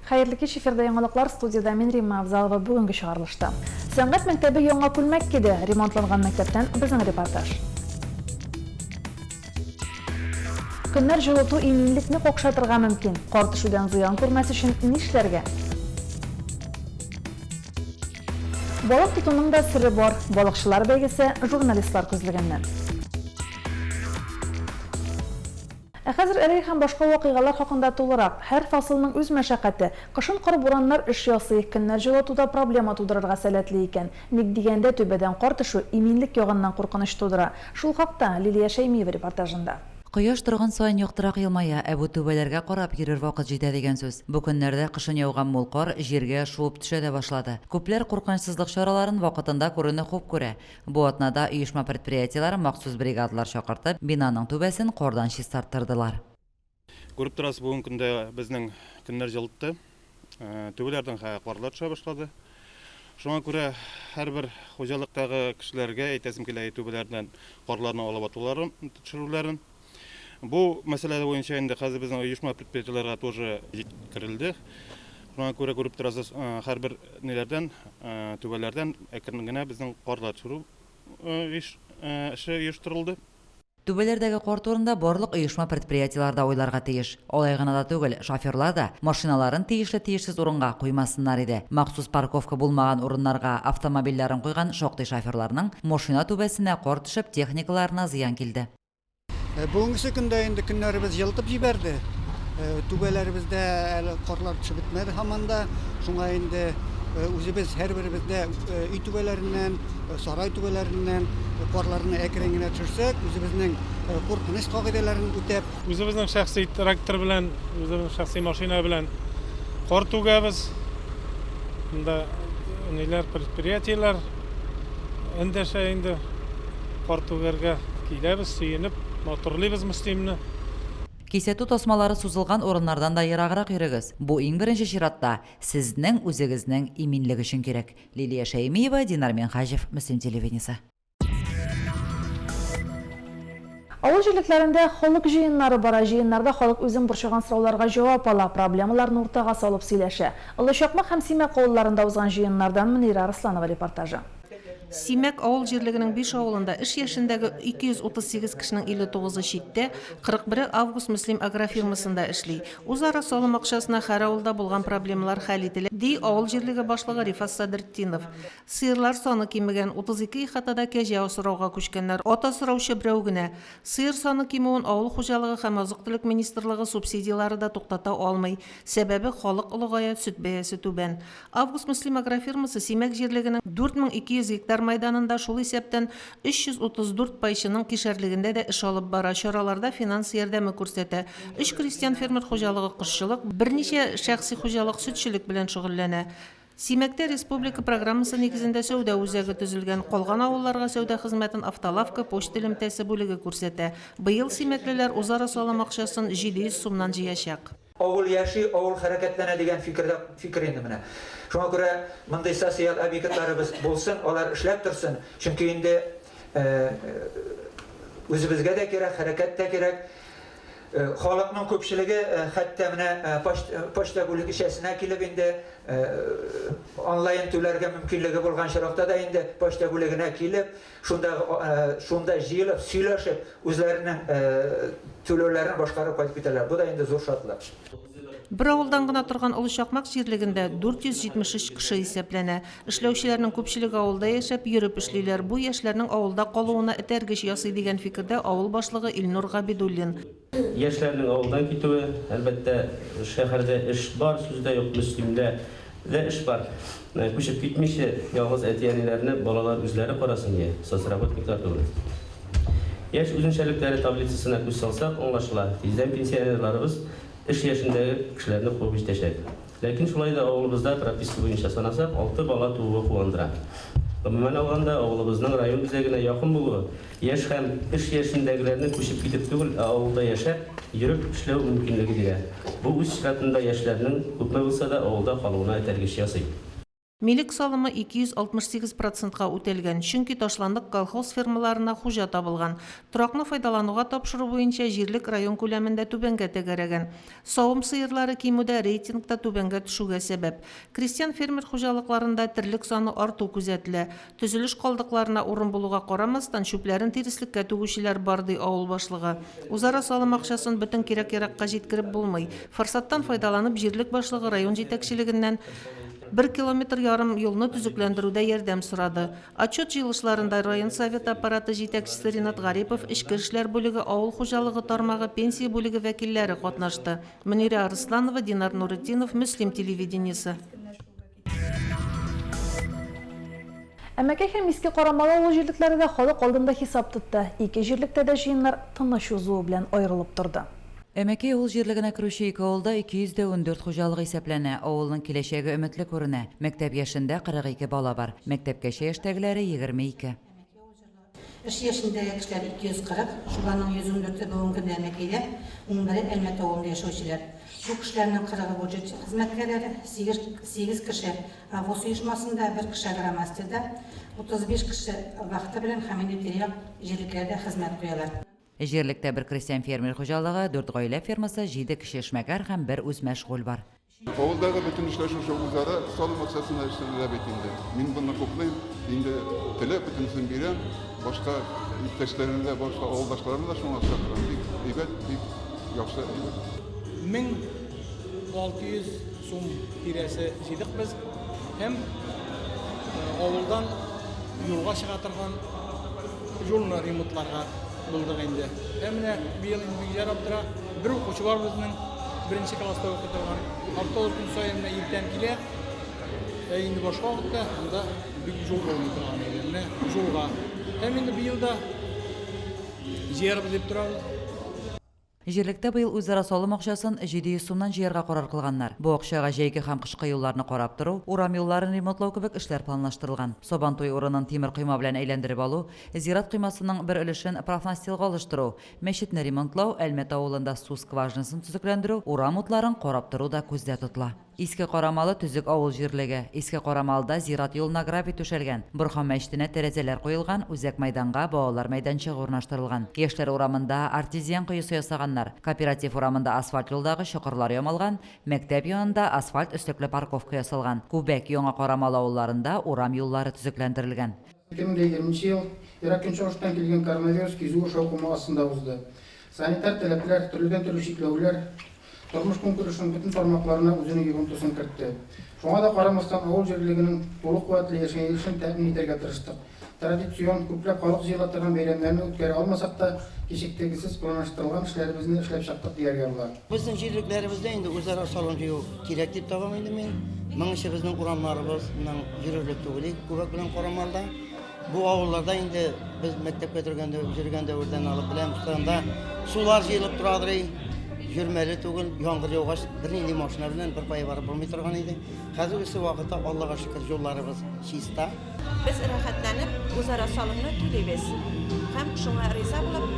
Хәерле кич, эфирда яңалыклар, студиядә мин Римма Авзалова бүгенге чыгарылышта. Сәнгать мәктәбе яңа күлмәк киде, ремонтланган мәктәптән безнең репортаж. Көннәр җылыту иминлекне какшатырга мөмкин. Кар төшүдән зыян күрмәс өчен нишләргә? Балык тотуның да сере бар. Балыкчылар бәйгесе журналистлар күзлегеннән. Ә хәзер әлеге һәм башка вакыйгалар хакында тулырак. Һәр фасылның үз мәшәкате. Кышын кар-бураннар эш ясый, көннәр җылыту да проблема тудырырга сәләтле икән. Ник дигәндә, түбәдән кар төшү иминлек ягыннан куркыныч тудыра. Шул хакта Лилия Шәймиева репортажында. Кояш торган саен яктырак елмая, ә бу түбәләргә карап йөрер вакыт җитә дигән сүз. Бу көннәрдә кышын яуган мул кар җиргә шуып төшә дә башлады. Күпләр куркынычсызлык чараларын вакытында күрүне хуп күрә. Бу атнада оешма-предприятиеләр махсус бригадалар чакыртып, бинаның түбәсен кардан чистарттырдылар. Күреп торасыз, бүгенге көндә безнең көннәр җылытты. Түбәләрдән хәзер карлар төшә башлады. Шуңа күрә һәрбер хуҗалыктагы кешеләргә әйтәсем килә, түбәләрдән карларны алып атуларын, төшерүләрен. Бу мәсьәлә буенча инде хәзер безнең оешма-предприятиеләргә тоже җиткерелде. Шуңа күрә күреп торасыз, һәрбер ниләрдән, түбәләрдән әкрен генә безнең карлар төшерү эше оештырылды. Түбәләрдәге кар турында барлык оешма-предприятиеләр дә уйларга тиеш. Алай гына да түгел, шоферлар да машиналарын тиешле-тиешсез урынга куймасыннар иде. Махсус парковка булмаган урыннарга автомобильләрен куйган шактый шоферларның машина түбәсенә кар төшеп, техникаларына зыян килде. Бүгенгесе көндә инде көннәребез җылытып җибәрде. Түбәләребездә әле карлар төшеп бетмәде һаман да. Шуңа инде үзебез һәрберебез дә өй түбәләреннән, сарай түбәләреннән карларны әкрен генә төшерсәк, үзебезнең куркыныч кагыйдәләрен үтәп. Үзебезнең шәхси трактор белән, үзебезнең шәхси машина белән кар түгәбез. Монда ниләр, предприятиеләр эндәшә инде кар түгәргә. Киләбез, сөенеп, матурлыйбыз Мөслимне. Кисәтү тасмалары сузылган урыннардан да ераграк йөрегез. Бу иң беренче чиратта, сезнең үзегезнең иминлек өчен кирәк. Лилия Шәймиева, Динар Минһаҗев, Мөслим телевидениесе. Авыл җирлекләрендә халык җыеннары бара. Җыеннарда халык үзен борчыган сорауларга җавап ала, проблемаларны уртага салып сөйләшә. Олы Чакмак һәм Симәк авылларында узган җыеннардан Мөнирә Арсланова репортажы. Симәк авыл җирлегенең биш авылында эш яшендәге 238 кешенең 59-ы читтә, 41-е Август-Мөслим агрофирмасында эшли. Үзара салым акчасына һәр авылда булган проблемалар хәл ителә, ди авыл җирлеге башлыгы Рифас Садретдинов. Сыерлар саны кимегән, 32 ихатада кәҗә асрауга күчкәннәр, ат асраучы берәү генә. Сыер саны кимүен Авыл хуҗалыгы һәм азык-төлек министрлыгы субсидияләре дә туктата алмый. Сәбәбе, халык олыгая, сөт бәясе түбән. Август-Мөслим агрофирмасы Симәк җирлегенең 4200 гектар майданында, шул исәптән 334 пайчының кишәрлегендә дә эш алып бара, чараларда финанс ярдәме күрсәтә. Өч крестьян-фермер хуҗалыгы кошчылык, берничә шәхси хуҗалык сөтчелек белән шөгыльләнә. Симәктә республика программасы нигезендә сәүдә үзәге төзелгән, калган авылларга сәүдә хезмәтен автолавка, почта элемтәсе бүлеге күрсәтә. Быел симәклеләр үзара салым акчасын 700 сумнан җыячак. Авыл яши, авыл хәрәкәтләнә дигән фикердә фикер инде менә. Шуңа күрә мондый социаль объектларыбыз булсын, алар эшләп торсын, чөнки инде үзебезгә дә кирәк, хәрәкәт тә кирәк. Халыкның күпчелеге хәтта менә почта бүлекчәсенә килеп инде онлайн түләргә мөмкинлеге булган чоракта да инде почта бүлегенә килеп, Шунда, шунда җыелып, сөйләшеп, үзләренең түләүләрен башкарып кайтып китәләр. Бу да инде зур шатлык. Бер авылдан гына торган Олы Чакмак җирлегендә 473 кеше исәпләнә. Эшләүчеләрнең күпчелеге авылда яшәп, йөреп эшлиләр. Бу яшьләрнең авылда калуына этәргеч ясый, дигән фикердә авыл башлыгы Илнур Габидуллин. Яшьләрнең авылдан китүе, әлбәттә, шәһәрдә эш бар, сүз дә юк, Мөслимдә дә эш бар. Күчеп китмичә, ялгыз әти-әниләрне балалар үзләре карасын ие, соцработниклар түгел. Яшь үзенчәлекләре таблицасына күз салсак, аңлашыла, тиздән пенсионерларыбыз эш яшендәге кешеләрне куып җитәчәк. Ләкин шулай да авылыбызда прописка буенча санасак, алты бала тууы куандыра. Гомумән алганда, авылыбызның район үзәгенә якын булуы яшь һәм эш яшендәгеләрне күчеп китеп түгел, ә авылда яшәп, йөреп эшләү мөмкинлеге бирә. Бу үз чиратында яшьләрнең, күпме булса да, авылда калуына этәргеч ясый. Милек салымы 268 процентка үтәлгән, чөнки ташландык колхоз фермаларына хуҗа табылган. Торакны файдалануга тапшыру буенча җирлек район күләмендә түбәнгә тәгәрәгән. Савым сыерлары кимү дә рейтингта түбәнгә төшүгә сәбәп. Крестьян-фермер хуҗалыкларында терлек саны арту күзәтелә. Төзелеш калдыкларына урын булуга карамастан, чүпләрен тиреслеккә түгүчеләр бар, ди авыл башлыгы. Үзара салым акчасын бөтен кирәк-яракка җиткереп булмый. Форсаттан файдаланып, җирлек башлыгы район җитәкчелегеннән бер километр ярым юлны төзекләндерүдә ярдәм сорады. Отчет җыелышларында район Советы аппараты җитәкчесе Ринат Гарипов, эчке эшләр бүлеге, авыл хуҗалыгы тармагы, пенсия бүлеге вәкилләре катнашты. Мөнирә Арысланова, Динар Нуретдинов, Мөслим телевидениесе. Әмәкәй һәм Иске Карамалы авыл җирлекләре дә халык алдында хисап тотты. Ике җирлектә дә җыеннар тыныч узуы белән аерылып торды. Әмәкәй авыл җирлегенә керүче ике авылда 214 хуҗалык исәпләнә. Авылның киләчәге өметле күренә. Мәктәп яшендә 42 бала бар. Мәктәпкәчә яшьтәгеләре, 22. Эш яшендәге кешеләр 240, шуларның 114-е бүгенге көндә Әмәкәйдә, унбере Әлмәт авылында яшәүчеләр. Бу кешеләрнең кырыгы бюджет хезмәткәрләре, сигез кеше АВОС оешмасында, бер кеше агромастерда, 35 кеше вахта белән һәм инде тирә-як җирлекләрдә хезмәт куялар. Җирлектә бер крестьян-фермер хуҗалыгы, дүрт гаилә фермасы, җиде кече эшмәкәр һәм бер үзмәшгуль бар. Авылдагы бөтен эшләр шушы үзара салым акчасына эшләнелә бит инде. Мин моны хуплыйм. Инде теләп бөтенесен бирәм. Башка иптәшләрне дә, башка авылдашларны да шуңа чакырам. Бик әйбәт, бик яхшы әйбер. 1600 сум тирәсе җыйдык без һәм авылдан юлга чыга торган юлны ремонтларга булдык инде. Ә менә быел инде бик ярап тора. Бер укучы бар безнең, беренче класста укый торган. Автобус көн саен менә иртән килә. Ә инде башка вакытта анда бик жол булмый торган иде. Менә жолга. Һәм инде быел да җыярбыз дип торабыз. Җирлектә быел үзара салым акчасын 700 сумнан җыярга карар кылганнар. Бу акчага җәйге һәм кышкы юлларны карап тору, урам юлларын ремонтлау кебек эшләр планлаштырылган. Сабантуй урынын тимер койма белән әйләндереп алу, зират коймасының бер өлешен профнастилга алыштыру, Мәчетне ремонтлау, Әлмәт авылында су скважинасын төзекләндерү, урам утларын карап тору да күздә тотыла. Иске Карамалы төзек авыл җирлеге. Иске Карамалыда зират юлына гравий түшәлгән, Борхан мәчетенә тәрәзәләр куелган, үзәк мәйданга балалар мәйданчыгы урнаштырылган. Яшьләр урамында артезиан коесы ясаганнар, Кооператив урамында асфальт юлдагы чокырлар ямалган, мәктәп янында асфальт өслекле парковка ясалган, Күбәк, Яңа Карамалы авылларында урам юллары төзекләндерелгән. 2020 нче ел Ерак Көнчыгыштан килгән коронавирус кизүе шаукымы астында узды. Санитар таләпләр, төрледән-төрле чикләүләр тормыш-көнкүрешнең бөтен тармакларына үзенең йогынтысын кертте. Шуңа да карамастан, авыл җирлегенең тулы куәтле яшәешен тәэмин итәргә тырыштык. Традицион, күпләп халык җыела торган бәйрәмнәрне үткәрә алмасак та, кичектергесез планлаштырылган эшләребезне эшләп чыктык дияргә була. Безнең җирлекләребездә инде үзара салым җыю кирәк дип табам инде мин. Моңынчы безнең урамнарыбызның йөрерлек түгел иде, Күбәк белән Карамалда. Бу авылларда инде без мәктәпкә торганда, йөргән дәвердән алып беләм, анда сулар җыелып торадыр, йөрмәле түгел, яңгыр яугач бернинди машина белән беркая барып булмый торган иде. Хәзергесе вакытта, Аллага шөкер, юлларыбыз чиста. Без рәхәтләнеп үзара салымны түлибез һәм шуңа риза булып,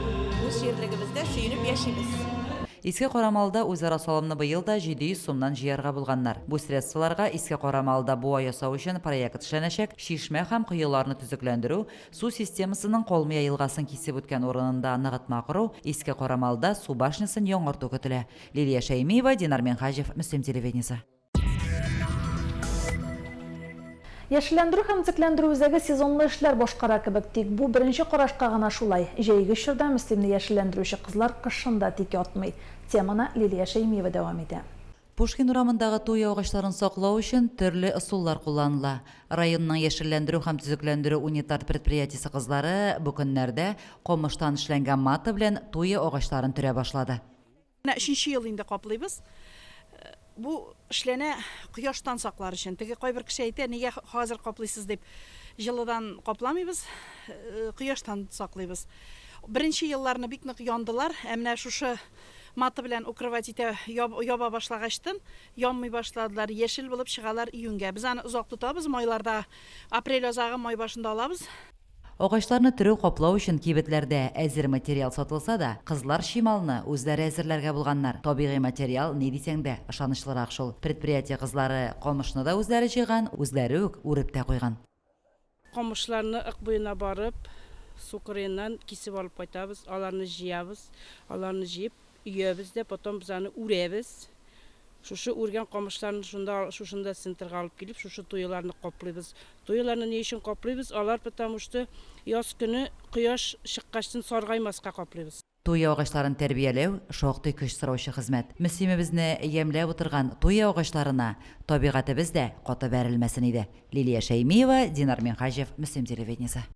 үз җирлегебездә сөенеп яшибез. Иске Карамалыда үзара салымны быел да 700 сумнан җыярга булганнар. Бу средстволарга Иске Карамалыда буа ясау өчен проект эшләнәчәк, чишмә һәм коеларны төзекләндерү, су системасының Калмыя елгасын кисеп үткән урынында ныгытма кору, Иске Карамалыда су башнясын яңарту көтелә. Лилия Шәймиева, Динар Минһаҗев, Мөслим телевидениесе. Яшелләндерү һәм төзекләндерү үзәге сезонлы эшләр башкара кебек, тик бу беренче карашка гына шулай. Җәйге чорда Мөслимне яшелләндерүче кызлар кышын да тик ятмый. Теманы Лилия Шәймиева дәвам итә. Пушкин урамындагы туй агачларын саклау өчен төрле ысуллар кулланыла. Районның яшелләндерү һәм төзекләндерү унитар предприятиесе кызлары бу көннәрдә камыштан эшләнгән мата белән туя агачларын төрә башлады. Менә өченче ел инде каплыйбыз. Бу эшләнә кояштан саклар өчен. Теге кайбер кеше әйтә, нигә хәзер каплыйсыз дип. Җылыдан капламыйбыз, кояштан саклыйбыз. Беренче елларны бик нык яндылар, ә менә шушы мата белән укрывать итә, яба башлагачтын, янмый башладылар, яшел булып чыгалар июньгә. Без аны озак тотабыз, майларда, апрель азагы, май башында алабыз. Агачларны төрү, каплау өчен кибетләрдә әзер материал сатылса да, кызлар чималны үзләре әзерләргә булганнар. Табигый материал, ни дисәң дә, ышанычлырак шул. Предприятие кызлары камышны да үзләре җыйган, үзләре үк үреп тә куйган. Камышларны Ык буена барып, су кырыеннан кисеп алып кайтабыз, аларны җыябыз, аларны җыеп, өябез дә, потом без аны үрәбез. Шушы үргән камышларны шунда, шушында центрга алып килеп, шушы туеларны каплыйбыз. Туеларны ни өчен каплыйбыз? Алар потому что яз көне кояш чыккачтын саргаймаска каплыйбыз. Туя агачларын тәрбияләү, шактый көч сораучы хезмәт. Мөслимебезне ямьләп утырган туя агачларына табигатебез дә каты бәрелмәсен иде. Лилия Шәймиева, Динар Минһаҗев, Мөслим телевидениесе.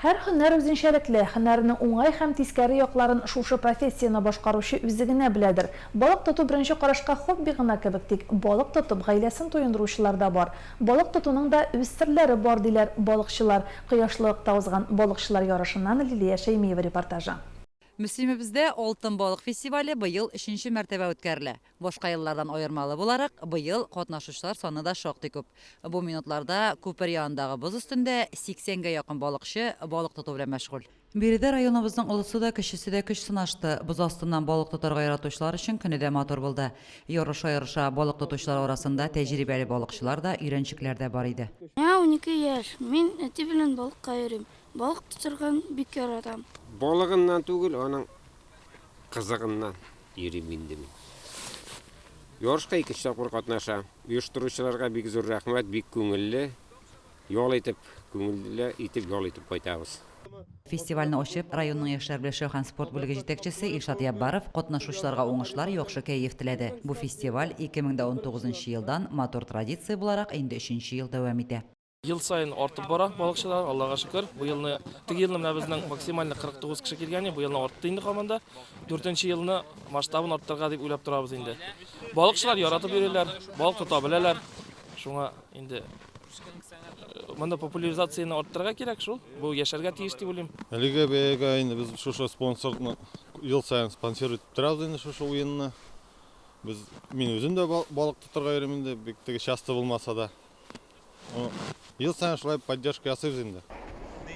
Һәр һөнәр үзенчәлекле, һөнәренең уңай һәм тискәре якларын шушы профессияне башкаручы үзе генә беләдер. Балык тоту беренче карашка хобби гына кебек, тик балык тотып гаиләсен туендыручылар да бар. Балык тотуның да үз серләре бар, диләр балыкчылар. Кояшлылыкта узган балыкчылар ярышыннан Лилия Шәймиева репортажы. Мөслимебездә Алтын балык фестивале быел өченче мәртәбә үткәрелә. Башка еллардан аермалы буларак, быел катнашучылар саны да шактый күп. Бу минутларда күпер янындагы боз өстендә 80 гә якын балыкчы балык тоту белән мәшгуль. Биредә районыбызның олысы да, кечесе дә көч сынашты. Боз астыннан балык тотарга яратучылар өчен көне дә матур булды. Ярыша-ярыша балык тотучылар арасында тәҗрибәле балыкчылар да, өйрәнчекләр дә бар иде. Миңа 12 яшь, мин әти белән балыкка йөрим. Балык тотырга бик яратам. Балыгыннан түгел, аның кызыгыннан йөрим инде мин. Ярышка икенче тапкыр катнашам. Оештыручыларга бик зур рәхмәт, бик күңелле ял итеп, күңелле итеп ял итеп кайтабыз. Фестивальне ачып, районның яшьләр белән эшләү һәм спорт бүлеге җитәкчесе Илшат Яббаров катнашучыларга уңышлар, яхшы кәеф теләде. Бу фестиваль 2019 нчы елдан матур традиция буларак инде өченче ел дәвам итә. Ел саен артып бара балыкчылар, Аллага шөкер. Бу елны, теге елны менә безнең максимально 49 кеше килгән иде, бу елны артты инде һаман да. Дүртенче елны масштабын арттырырга дип уйлап торабыз инде. Балыкчылар яратып йөриләр, балык тота беләләр. Шуңа инде монда популяризацияне арттырырга кирәк шул. Бу яшәргә тиеш дип уйлыйм. Әлеге бәягә инде без шушы спонсорны ел саен спонсировать итеп торабыз инде шушы уенны. Без, мин үзем дә балык тотарга йөрим инде, бик теге часто булмаса да. Ел саен шулай поддержка ясыйбыз инде.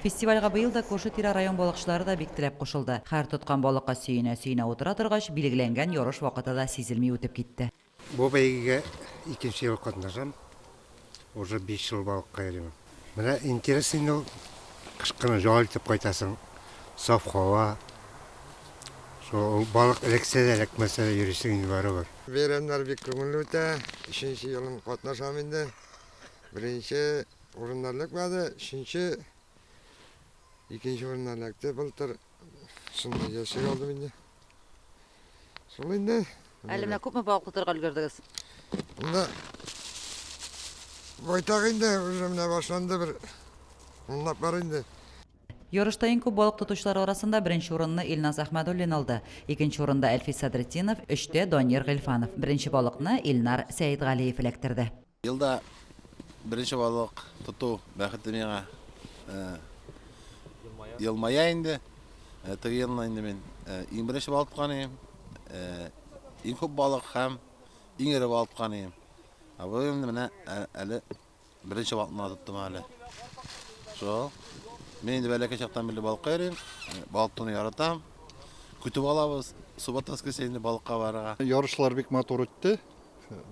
Фестивальгә быел да күрше-тирә район балыкчылары да бик теләп кушылды. Һәр тоткан балыкка сөенә-сөенә утыра торгач, билгеләнгән ярыш вакыты да сизелми үтеп китте. Бу бәйгегә икенче ел катнашам. Уже биш ел балыкка йөрим. Менә интересно инде ул. Кыш көне ял итеп кайтасың. Саф һава. Шул ул балык эләксә дә, эләкмәсә дә йөрисең инде барыбер. Бәйрәмнәр бик күңелле үтә. Өченче елын катнашам инде. Беренче урыннар эләкмәде, өченче, икенче урыннар эләкте былтыр. Шундый яшәй алдым инде. Шул инде. Әле менә күпме балык тотарга өлгердегез? Монда байтак инде, уже менә башланды бер унлап бар инде. Ярышта иң күп балык тотучылар арасында беренче урынны Илназ Әхмәдуллин алды. Икенче урында Әлфис Садретдинов, өчтә Данир Гыйльфанов. Беренче балыкны Илнар Сәетгалиев эләктерде. Елда беренче балык тоту бәхете миңа елмая инде. Теге елны инде мин иң беренче балык тоткан идем. Иң күп балык һәм иң эре балык тоткан идем. Ә бу елны менә әле Беренче балыкны тоттым әле. Шул. Мин инде бәләкәй чактан бирле балыкка йөрим. Балык тотуны яратам. Көтеп алабыз. Суббота воскресенье балыкка барырга. Ярышлар бик матур үтте.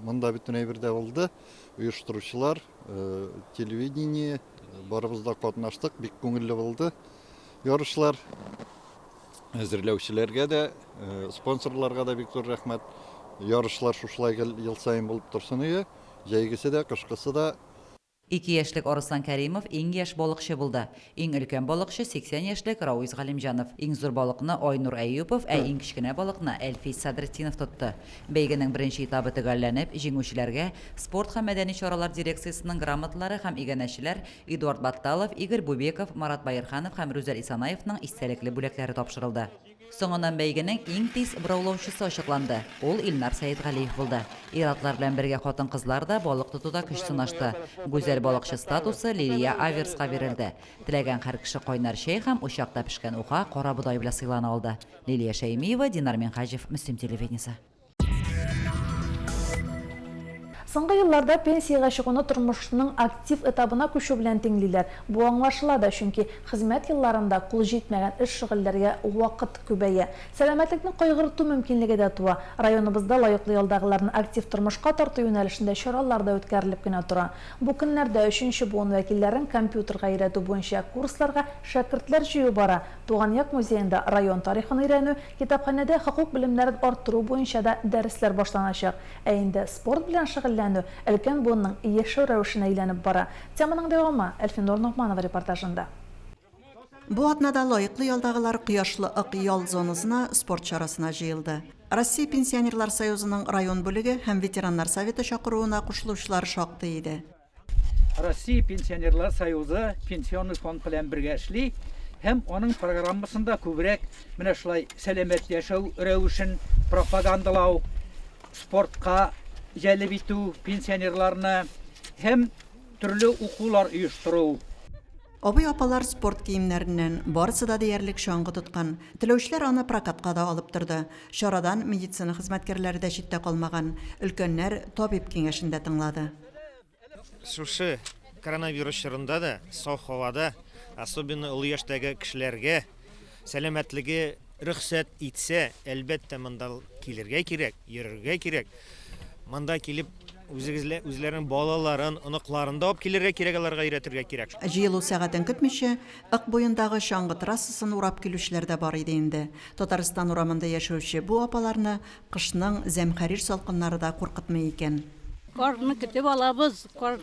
Монда бөтен әйбер дә булды. Оештыручылар, телевидение, барыбыз да катнаштык. Бик күңелле булды ярышлар. Әзерләүчеләргә дә, спонсорларга да бик зур рәхмәт. Ярышлар шушылай гел ел саен булып торсын иде. Җәйгесе дә, кышкысы да. Ике яшьлек Арыслан Кәримов иң яшь балыкчы булды. Иң өлкән балыкчы, 80 яшьлек Рауис Галимҗанов. Иң зур балыкны Айнур Әюпов, ә иң кечкенә балыкны Әлфис Садретдинов тотты. Бәйгенең беренче этабы төгәлләнеп, җиңүчеләргә Спорт һәм мәдәни чаралар дирекциясенең грамоталары һәм иганәчеләр Эдуард Батталов, Игорь Бубеков, Марат Баерханов һәм Рүзәл Исанаевның истәлекле бүләкләре тапшырылды. Соңыннан бәйгенең иң тиз бораулаучысы ачыкланды. Ул Илнар Сәетгалиев булды. Ир-атлар белән бергә хатын-кызлар да балык тотуда көч сынашты. Гүзәл балыкчы статусы Лилия Аверска бирелде. Теләгән һәр кеше кайнар чәй һәм учакта пешкән уха, карабодай белән сыйлана алды. Лилия Шәймиева, Динар Минһаҗев, Мөслим телевидениесе. Соңгы елларда пенсиягә чыгуны тормышның актив этабына күчү белән тиңлиләр. Бу аңлашыла да, чөнки хезмәт елларында кул җитмәгән эш-шөгыльләргә вакыт күбәя. Сәламәтлекне кайгырту мөмкинлеге дә туа. Районыбызда лаеклы ялдагыларны актив тормышка тарту юнәлешендә чаралар да үткәрелеп кенә тора. Бу көннәрдә өченче буын вәкилләрен компьютерга өйрәтү буенча курсларга шәкертләр җыю бара. Туган як музеенда район тарихын өйрәнү, китапханәдә хокук белемнәрен арттыру буенча да дәресләр башланачак. Ә инде спорт белән шөгыльләнү өлкән буынның яшәү рәвешенә әйләнеп бара. Теманың дәвамы, Әлфинур Ногманова репортажында. Бу атнада лаеклы ялдагылар Кояшлы Ык ял зонасына спорт чарасына җыелды. Россия Пенсионерлар союзының район бүлеге һәм ветераннар советы чакыруына кушылучылар шактый иде. Россия Пенсионерлар союзы Пенсионный фонд белән бергә эшли һәм аның программасында күбрәк менә шулай сәламәт яшәү рәвешен пропагандалау, спортка җәлеп итү пенсионерларны һәм төрле укулар оештыру. Абый-апалар спорт киемнәреннән, барысы да диярлек чаңгы тоткан. Теләүчеләр аны прокатка да алып торды. Чарадан медицина хезмәткәрләре дә читтә калмаган. Өлкәннәр табиб киңәшен дә тыңлады. Шушы коронавирус чорында да саф һавада, особенно олы яшьтәге кешеләргә сәламәтлеге рөхсәт итсә, әлбәттә, монда килергә кирәк, йөрергә кирәк. Монда килеп, үзегезлә, үзләренең балаларын, оныкларын да алып килергә кирәк, аларга өйрәтергә кирәк. Җыелу сәгатен көтмичә, Ык буендагы чаңгы трассасын урап килүчеләр дә бар иде инде. Татарстан урамында яшәүче бу апаларны Кышның зәмхәрир салкыннары да куркытмый икән. Карны көтеп алабыз. Кар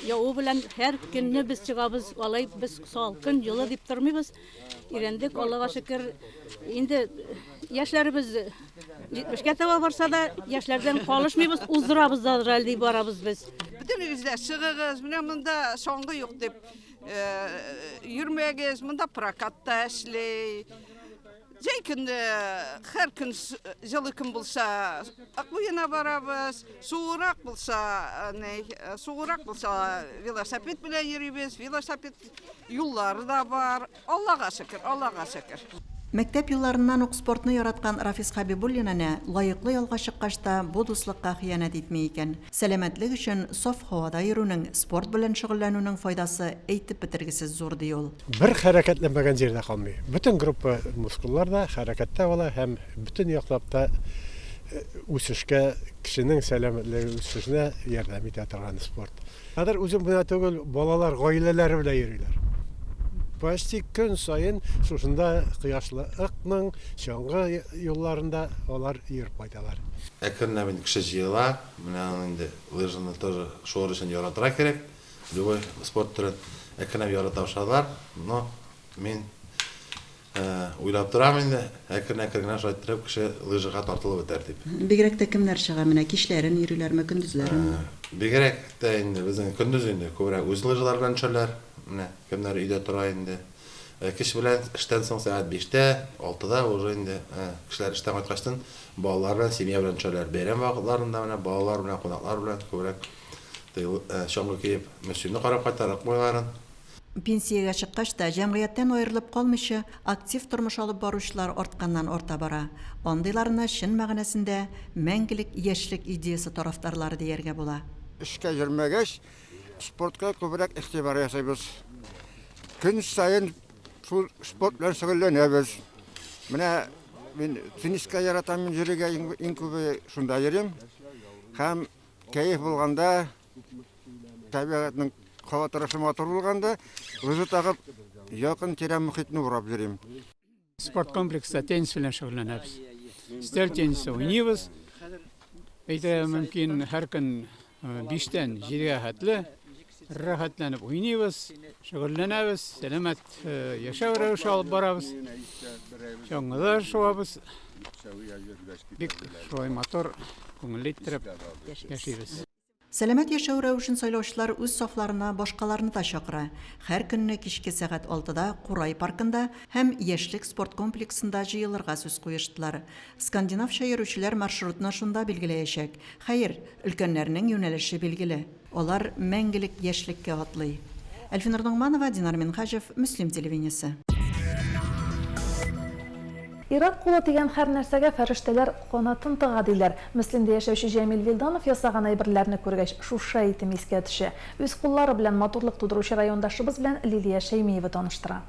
яву белән һәр көнне без чыгабыз. Алай без салкын, җылы дип тормыйбыз. Өйрәндек, Аллага шөкер. Инде яшьләребез 70-кә таба барса да, яшьләрдән калышмыйбыз, уздырабыз да әле дип барабыз без. Бөтенегез дә чыгыгыз, менә монда чаңгы юк дип йөрмәгез, монда прокат та эшли. Җәй көне һәр көн җылы көн булса, Ак буена барабыз. Суырак булса, ни, суырак булса, велосипед белән йөрибез. Велосипед юллары да бар. Аллага шөкер, Аллага шөкер. Мәктәп елларыннан ук спортны яраткан Рафис Хәбибуллин әнә лаеклы ялга чыккач та бу дуслыкка хыянәт итми икән. Сәламәтлек өчен саф һавада йөрүнең, спорт белән шөгыльләнүнең файдасы әйтеп бетергесез зур, ди ул. Бер хәрәкәтләнмәгән җирдә калмый. Бөтен группа мускуллар да хәрәкәттә була һәм бөтен яклап та үсешкә, кешенең сәламәтлеге үсешенә ярдәм итә торган спорт. Хәзер үзем генә түгел, балалар гаиләләре белән йөриләр. Почти көн саен шушында Кояшлы Ыкның чаңгы юлларында алар йөреп кайталар. Әкренләп инде кеше җыела. Менә аны инде лыжаны тоже шуыр өчен яратырга кирәк. Любой спорт төрен әкренләп ярата башладылар. Но мин уйлап торам инде, әкрен-әкрен генә шулай иттереп кеше лыжага тартылып бетәр дип. Бигрәк тә кемнәр чыга менә, кичләрен йөриләрме, көндезләренме? Бигрәк тә инде безнең көндез инде күбрәк үз лыжалары белән төшәләр. Менә кемнәр өйдә тора инде. Кич белән эштән соң сәгать биштә, алтыда уже инде кешеләр эштән кайткачтын балалар белән, семья белән төшәләр. Бәйрәм вакытларында менә балалар белән, кунаклар белән күбрәк Чаңгы киеп, Мөслимне карап кайта, Ык буйларын. Пенсиягә чыккач та, җәмгыятьтән аерылып калмыйча, актив тормыш алып баручылар артканнан-арта бара. Андыйларны чын мәгънәсендә мәңгелек яшьлек идеясе тарафдарлары дияргә була. Эшкә йөрмәгәч, спортка күбрәк игътибар ясыйбыз. Көн саен шул спорт белән шөгыльләнәбез. Менә мин тенниска яратам, мин йөрергә иң күбе шунда йөрим. Һәм Кәеф булганда, табигатьнең һава торышы матур булганда, лыжа тагып, якын-тирә мохитне урап йөрим. Спорт комплекста теннис белән шөгыльләнәбез. Өстәл теннисы уйныйбыз. Әйтергә мөмкин, һәр көн биштән җидегә хәтле рәхәтләнеп уйныйбыз, шөгыльләнәбез, сәламәт яшәү рәвеше алып барабыз. Чаңгыда шуабыз. Бик шулай матур, күңелле иттереп яшибез. Сәламәт яшәү рәвешен сайлаучылар үз сафларына башкаларны да чакыра. Һәр көнне кичке сәгать алтыда Курай паркында һәм Яшьлек спорт комплексында җыелырга сүз куештылар. Скандинавча йөрүчеләр маршрутны шунда билгеләячәк. Хәер, өлкәннәрнең юнәлеше билгеле. Алар мәңгелек яшьлеккә атлый. Әлфинур Ногманова, Динар Минһаҗев, Мөслим телевидениесе. Ир-ат кулы тигән һәр нәрсәгә фәрештәләр канатын тыга, диләр. Мөслимдә яшәүче Җәмил Вилданов ясаган әйберләрне күргәч, шушы әйтем искә төшә. Үз куллары белән матурлык тудыручы райондашыбыз белән Лилия Шәймиева таныштыра.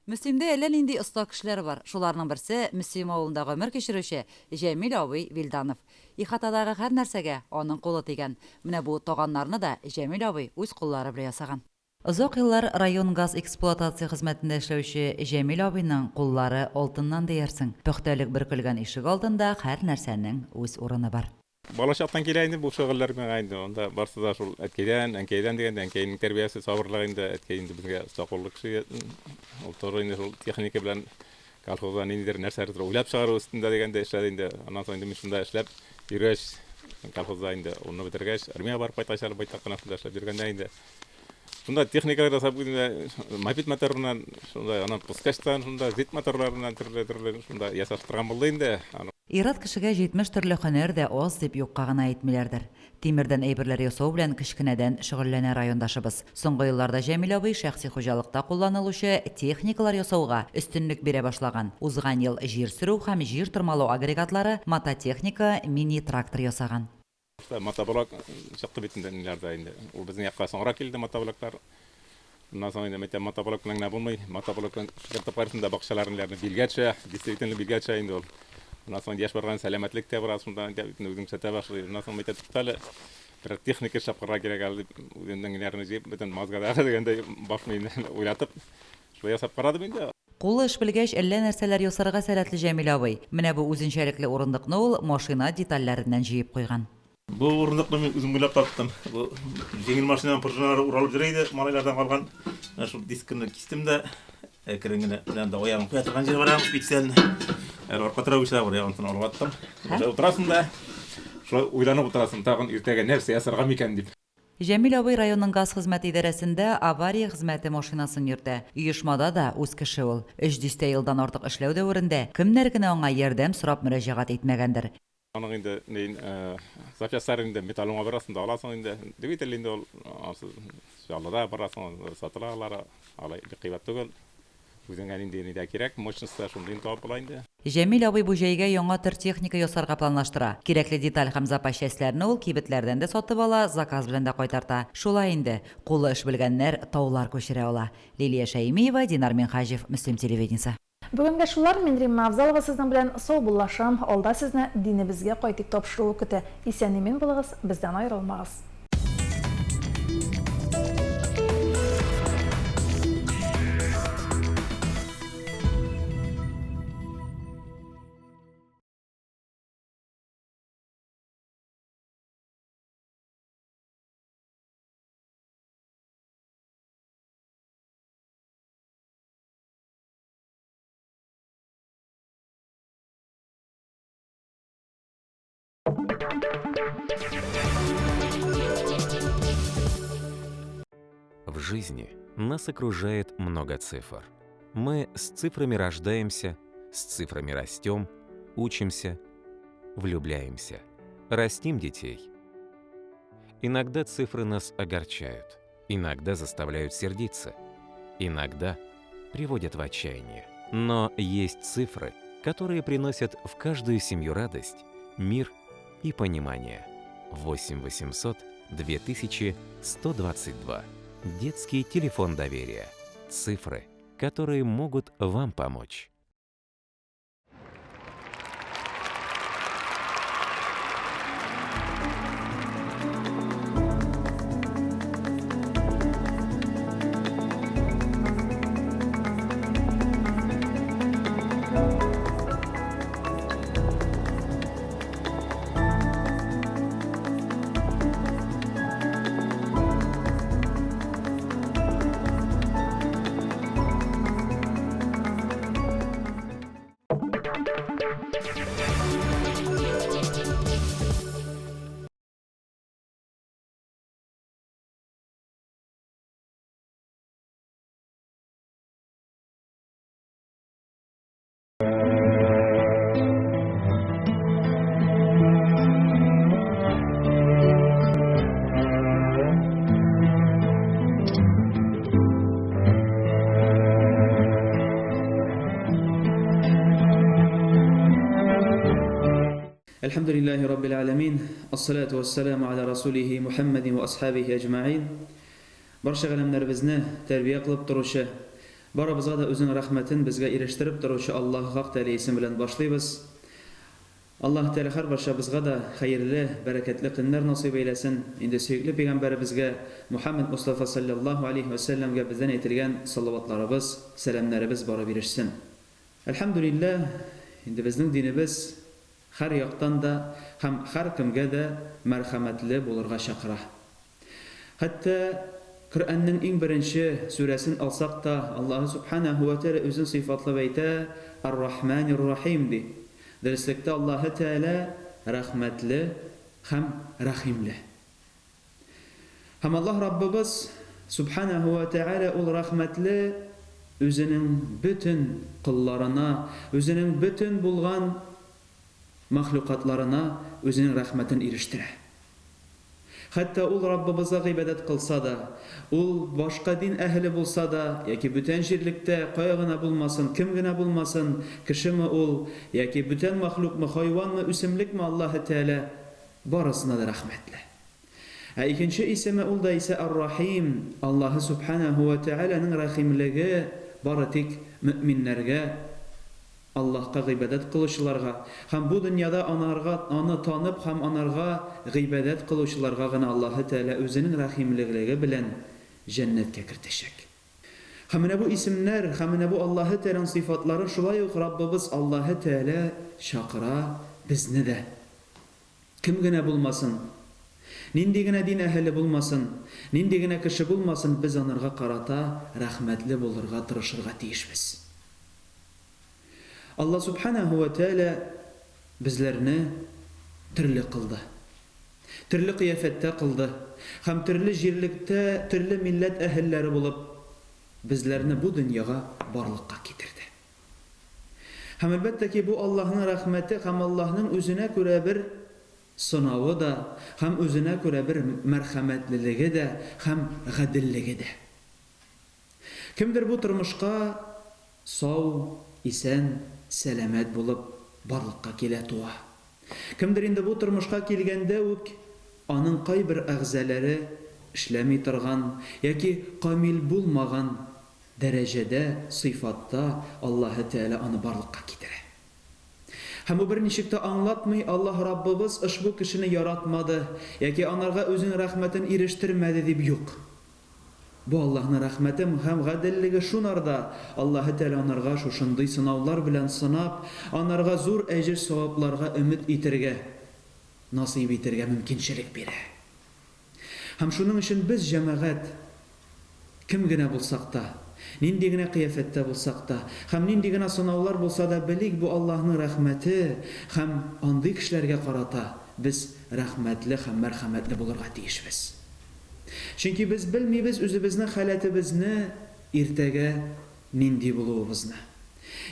Мөслимдә әллә нинди оста кешеләр бар. Шуларның берсе, Мөслим авылында гомер кичерүче Җәмил абый Вилданов. Ихатадагы һәр нәрсәгә аның кулы тигән. Менә бу таганнарны да Җәмил абый үз куллары белән ясаган. Озак еллар район газ эксплуатация хезмәтендә эшләүче Җәмил абыйның куллары алтыннан диярсең. Пөхтәлек бөркелгән ишек алдында һәр нәрсәнең үз урыны бар. Балачактан килә инде бу шөгыльләр миңа инде. Анда барсы да шул әткәйдән, әнкәйдән дигәндә, әнкәйнең тәрбиясе, сабырлыгы инде. Әткәй инде безгә оста куллы кеше. Ул тоже инде шул техника белән колхозда ниндидер нәрсәләрдер уйлап чыгару өстендә дигәндә эшләде инде. Аннан соң инде мин шунда эшләп йөргәч, колхозда инде унны бетергәч, армиягә барып кайткач әле байтак кына шунда эшләп йөргәндә инде. Шунда техникалар ясап үзендә мопед моторыннан, шунда анан пускачтан, шунда зит моторларыннан төрле-төрле шунда ясаштырган булды инде. Ир-ат кешегә 70 төрле һөнәр дә аз дип юкка гына әйтмиләрдер. Тимердән әйберләр ясау белән кечкенәдән шөгыльләнә райондашыбыз. Соңгы елларда Җәмил абый шәхси хуҗалыкта кулланылучы техникалар ясауга өстенлек бирә башлаган. Узган ел җир сөрү һәм җир тырмалау агрегатлары, мототехника, мини-трактор ясаган. Мотоблок чыкты бит инде ниләрдә инде. Ул безнең якка соңрак килде мотоблоклар. Шуннан соң инде мәйтәм мотоблок белән генә булмый. Мотоблок белән шикәртеп карыйсың да бакчалар ниләрне билгә төшә. Действительно билгә төшә инде ул. Шуннан соң яшь барган сәламәтлек тә бераз шунда инде үзен күрсәтә башлый. Шуннан соң мәйтәм туктале, берәр техника эшләп карарга кирәк әле дип үземнең ниләрне җыеп, бөтен мозгадагы дигәндәй баш миемне уйлатып, шулай ясап карадым инде. Кулы эш белгәч, әллә нәрсәләр ясарга сәләтле Җәмил абый. Менә бу үзенчәлекле урындыкны ул машина детальләреннән җыеп куйган. Бу урындыкны мин үзем уйлап таптым. Бу җиңел машинаның пружиналары уралып йөри иде, малайлардан калган. Менә шул дискны кистем дә, әкрен генә, менә анда аягын куя торган җире бар аның специально. Әле арка терәү дә бар, анысын алып аттым. Шулай утырасың да, шулай уйланып утырасың, тагын иртәгә нәрсә ясарга микән дип. Җәмил абый районның газ хезмәте идарәсендә авария хезмәте машинасын йөртә. Оешмада да үз кеше ул. Өч дистә елдан артык эшләү дәверендә кемнәр генә аңа ярдәм сорап мөрәҗәгать итмәгәндер. Аның инде ни запчастьларын инде металлоломга барасың да аласың инде. Двигатель инде ул ансыз Чаллыда барасың, сатыла алар, алай бик кыйбат түгел. Үзеңә нинди нидә кирәк, мощностьта шундыен табып була инде. Җәмил абый бу җәйгә яңа төр техника ясарга планлаштыра. Кирәкле деталь һәм запас частьләрне ул кибетләрдән дә сатып ала, заказ белән дә кайтарта. Шулай инде, кулы эш белгәннәр таулар күчерә ала. Лилия Шәймиева, Динар Минһаҗев, Мөслим телевидениесе. Бүгенгә шулар, мин Римма Авзалова сезнең белән саубуллашам, алда сезне Динебезгә кайтыйк тапшыруы көтә. Исән-имин булыгыз, бездән аерылмагыз. В жизни нас окружает много цифр. Мы с цифрами рождаемся, с цифрами растем, учимся, влюбляемся, растим детей. Иногда цифры нас огорчают, иногда заставляют сердиться, иногда приводят в отчаяние. Но есть цифры, которые приносят в каждую семью радость, мир и понимание. 8 800 2122. Детский телефон доверия. Цифры, которые могут вам помочь. Әлхәмдүлилләһи раббил галәмин, ассалату вәссәламу аля расулихи Мухәммәдин вә асхабихи әҗмәгыйн. Барча галәмнәребезне тәрбия кылып торучы, барыбызга да үзенең рәхмәтен безгә ирештереп торучы Аллаһы Хак Тәгалә исеме белән башлыйбыз. Аллаһ Тәгалә һәрбарчабызга да хәерле, бәрәкәтле көннәр насыйп әйләсен. Инде сөекле пәйгамбәребезгә Мухәммәд Мостафа салләллаһу алейһи вә сәлләмгә бездән әйтелгән салаватларыбыз, сәламнәребез барып ирешсен. Әлхәмдүлилләһ, инде безнең динебез һәр яктан да һәм һәркемгә дә мәрхәмәтле булырга чакыра. Хәтта Коръәннең иң беренче сүрәсен алсак та, Аллаһы Сүбхәнәһү вә Тәгалә үзен сыйфатлап әйтә, Ар-Рахманир-Рахим ди. Дөреслектә Аллаһы Тәгалә рәхмәтле һәм рәхимле. Һәм Аллаһ Раббыбыз, Сүбхәнәһү вә Тәгалә, Ул рәхмәтле Үзенең бөтен колларына, Үзенең бөтен булган мәхлукатларына Үзенең рәхмәтен ирештерә. Хәтта ул Раббыбызга гыйбадәт кылса да, ул башка дин әһеле булса да, яки бүтән җирлектә, кая гына булмасын, кем генә булмасын, кешеме ул, яки бүтән мәхлукмы, хайванмы, үсемлекме, Аллаһы Тәгалә барысына да рәхмәтле. Ә икенче исеме ул да исә Ар-Рахим, Аллаһы Сүбхәнәһү вә Тәгаләнең рәхимлеге бары тик мөэминнәргә, Аллаһка гыйбадәт кылучыларга һәм бу дөньяда анарга Аны танып һәм анарга гыйбадәт кылучыларга гына Аллаһы Тәгалә үзенең рәхимлеглеге белән җәннәткә кертәчәк. Һәм менә бу исемнәр, һәм менә бу Аллаһы Тәгаләнең сыйфатлары шулай ук Раббыбыз Аллаһы Тәгалә чакыра безне дә. Кем генә булмасын, нинди генә дин әһеле булмасын, нинди генә кеше булмасын, без анарга карата рәхмәтле булырга тырышырга тиешбез. Алла Сүбхәнәһү вә Тәгалә безләрне төрле кылды. Төрле кыяфәттә кылды һәм төрле җирлектә төрле милләт әһелләре булып безләрне бу дөньяга барлыкка китерде. Һәм әлбәттә ки, бу Аллаһның рәхмәте һәм Аллаһның үзенә күрә бер сынавы да һәм үзенә күрә бер мәрхәмәтлелеге дә һәм гаделлеге дә. Кемдер бу тормышка сау, исән, сәламәт булып барлыкка килә, туа. Кемдер инде бу тормышка килгәндә үк аның кайбер әгъзаләре эшләми торган яки камил булмаган дәрәҗәдә, сыйфатта Аллаһы Тәгалә аны барлыкка китерә. Һәм бу берничек тә аңлатмый, Аллаһ Раббыбыз ошбу кешене яратмады яки анарга Үзенең рәхмәтен ирештермәде дип юк. Бу Аллаһның рәхмәте һәм гаделлеге шунарда, Аллаһы Тәгалә анарга шушындый сынаулар белән сынап, анарга зур әҗер-савапларга өмет итергә насыйп итергә мөмкинчелек бирә. Һәм шуның өчен без, җәмәгать, кем генә булсак та, нинди генә кыяфәттә булсак та, һәм нинди генә сынаулар булса да, белик, бу Аллаһның рәхмәте һәм андый кешеләргә карата без рәхмәтле һәм мәрхәмәтле булырга тиешбез. Чөнки без белмибез үзебезнең халәтебезне иртәгә нинди булуыбызны.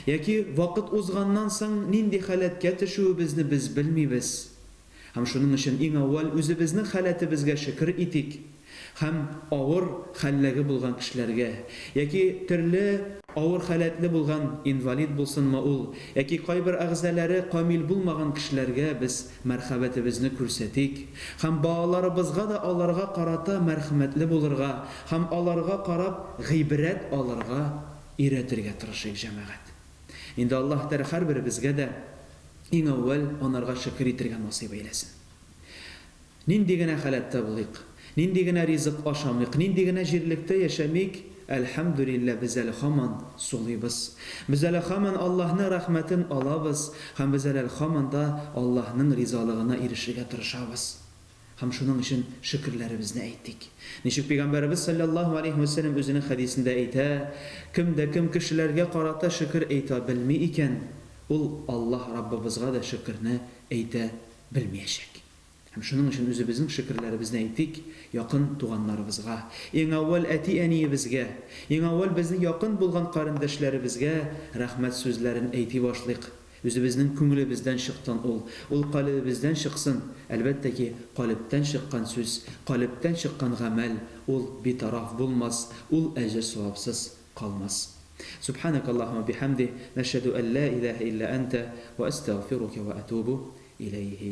Яки вакыт узганнан соң нинди халәткә төшүебезне без белмибез. Һәм шуның өчен иң әүвәл үзебезнең халәтебезгә шөкер итик һәм авыр хәлләге булган кешеләргә, яки төрле авыр халәтле булган инвалид булсынмы ул, яки кайбер әгъзаләре камил булмаган кешеләргә без мәрхәбәтебезне күрсәтик һәм балаларыбызга да аларга карата мәрхәмәтле булырга һәм аларга карап гыйбрәт алырга өйрәтергә тырышыйк, җәмәгать. Инде Аллаһ Тәгалә һәрберебезгә дә иң әүвәл анарга шөкер итергә насыйп әйләсен. Нинди генә халәттә булыйк, нинди генә ризык ашамыйк, нинди генә җирлектә яшәмик, әлхәмдүлилләһ, без әле һаман сулыйбыз. Без әле һаман Аллаһның рәхмәтен алабыз һәм без әле һаман да Аллаһның ризалыгына ирешергә тырышабыз. Һәм шуның өчен шөкерләребезне әйтик. Ничек Пәйгамбәребез салләллаһу алейһи вә сәлләм үзенең хәдисендә әйтә, Кем дә кем кешеләргә карата шөкер әйтә белми икән, ул Аллаһ Раббыбызга да шөкерне әйтә белмиячәк. Һәм шуның өчен үзебезнең шөкерләребезне әйтик якын туганнарыбызга, иң әүвәл әти-әниебезгә, иң әүвәл безнең якын булган карендәшләребезгә рәхмәт сүзләрен әйти башлыйк. Үзебезнең күңелебездән чыктан ул. Ул калебебездән чыксын. Әлбәттә ки, калебтән чыккан сүз, калебтән чыккан гамәл, ул битараф булмас, ул әҗер-савапсыз калмас. Сүбхәнәкәллаһуммә бихәмдиһ, нәшһәдү ән лә иләһә илля әнтә, вә әстәгъфирука вә әтүбү. Иләйһи.